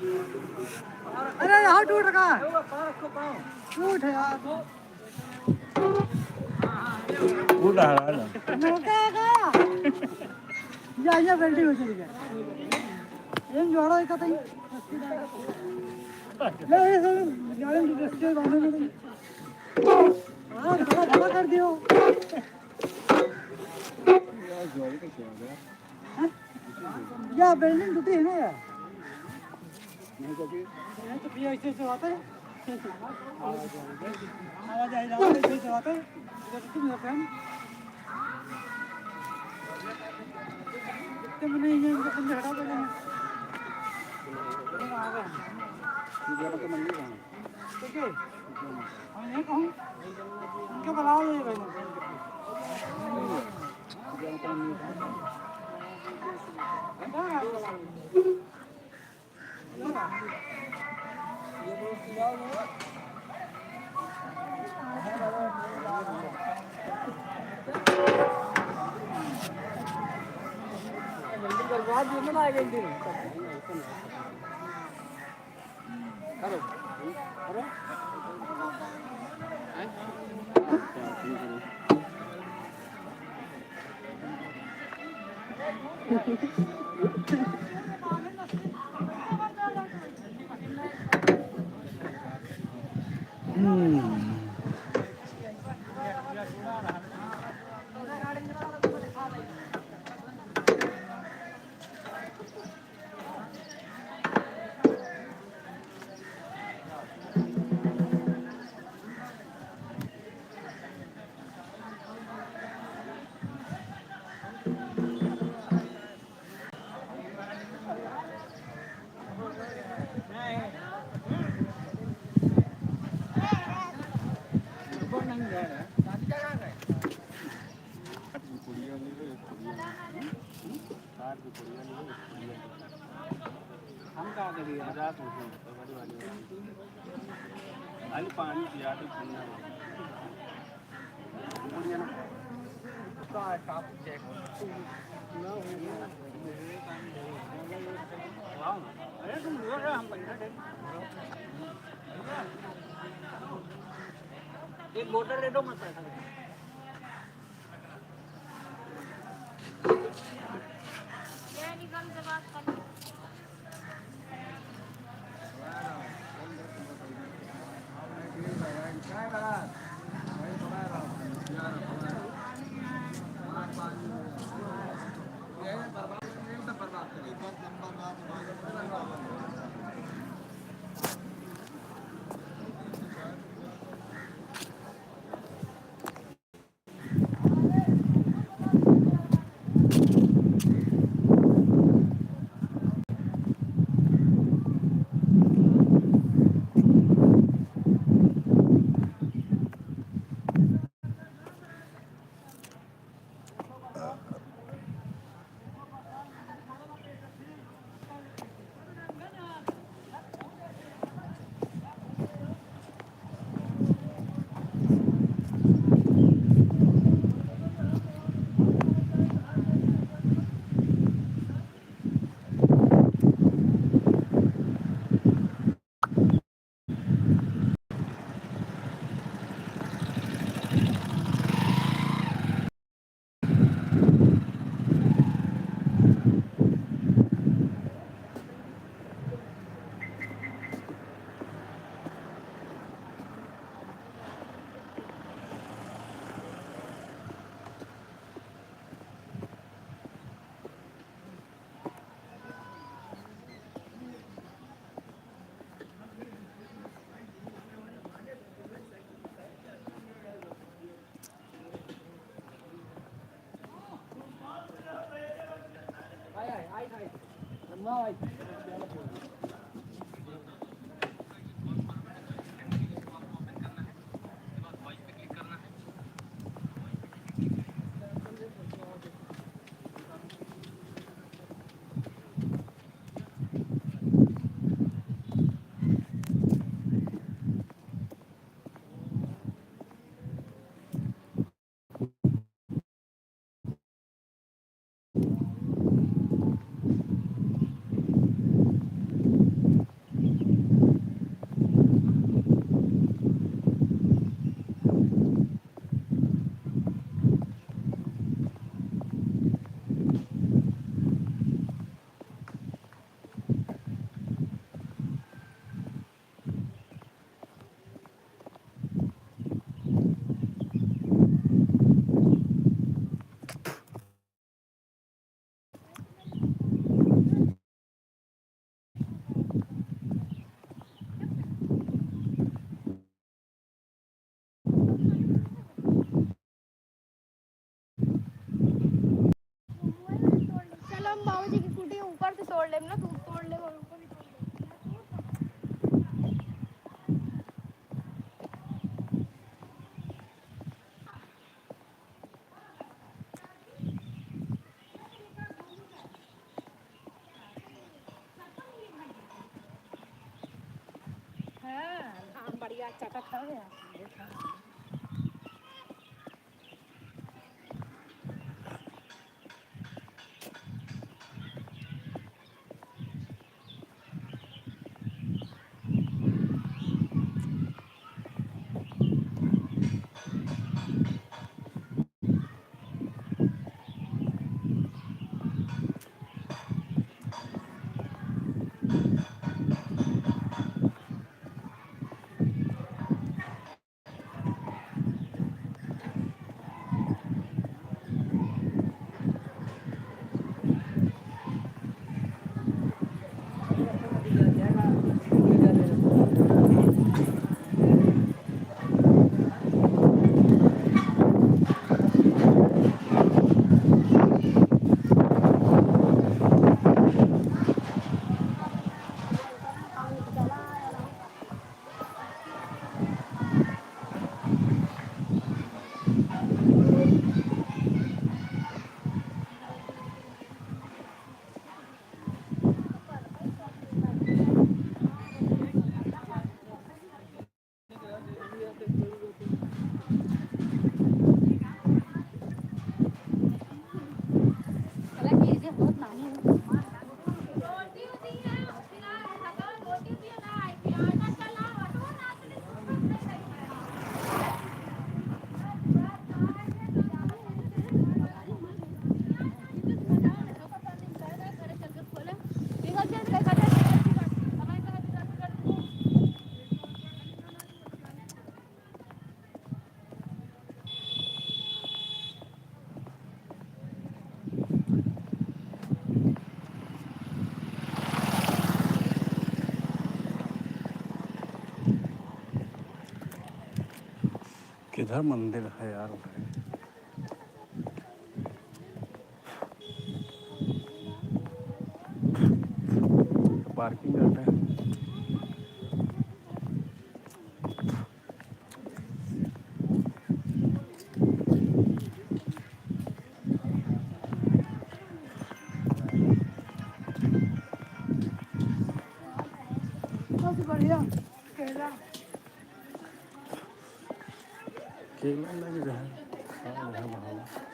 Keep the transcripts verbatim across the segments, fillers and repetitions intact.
अरे, यहाँ टूट रहा है। टूट है यार। टूट रहा है ना। मोटा है का? या, या welding हो चली है। ये जोड़ा एक आता ही। ले, ये सब गाड़ी में रस्ते बांधे में। हाँ, बड़ा, बड़ा कर दियो। हाँ? या welding टूटी है ना यार? नहीं तो फिर, नहीं तो फिर ऐसे, ऐसे होता है। आवाज आ रही है, ऐसे, ऐसे होता है। इधर तुम इधर से हम। इतने में नहीं है, इनको तुमने हटा देना है। ये जरा तो मंदिर कहाँ है? ठीक है। हम ये कहूँ, इनके बुलाओ ये भाई। हम का करिए, रात में तो बड़ी वाली। खाली पानी पिया दे, ठंडा हो। बढ़िया ना। का है, टॉप चेक। वाह। अरे तुम लोग हम पैसा दे। एक बोतल दे दो, मैं पैसा दे। तोड़ लेब ना, तू तोड़ ले, और ऊपर भी तोड़ ले। हाँ, आम बढ़िया चटक हवे। किधर मंदिर है यार उधर? पार्किंग करते हैं। बहुत बढ़िया। केला। केला लग रहा है। हाँ, हाँ, हाँ।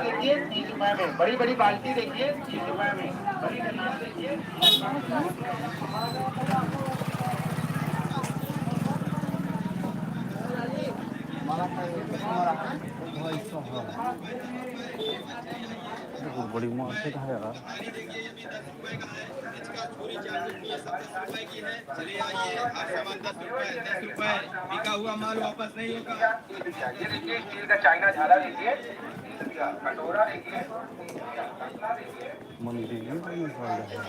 देखिए, तीस रुपए में बड़ी बड़ी बाल्टी, देखिए, तीस रुपए में बड़ी डलिया, देखिए। बहुत बड़ी मार्केट है यार। चले आइए, हर सामान दस रुपए, दस रुपए, बिका हुआ माल वापस नहीं होगा। ये देखिए, स्टील का चाइना झाला देखिए, कटोरा देखिए। मंदिर भी बड़ी सारा है।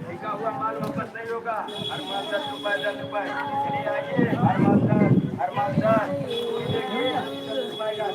बिका हुआ माल वापस नहीं होगा। हर माल दस रुपए, दस रुपए। चलिए आइए, हर माल दस, हर माल दस। पूरी देखिए, दस रुपए का।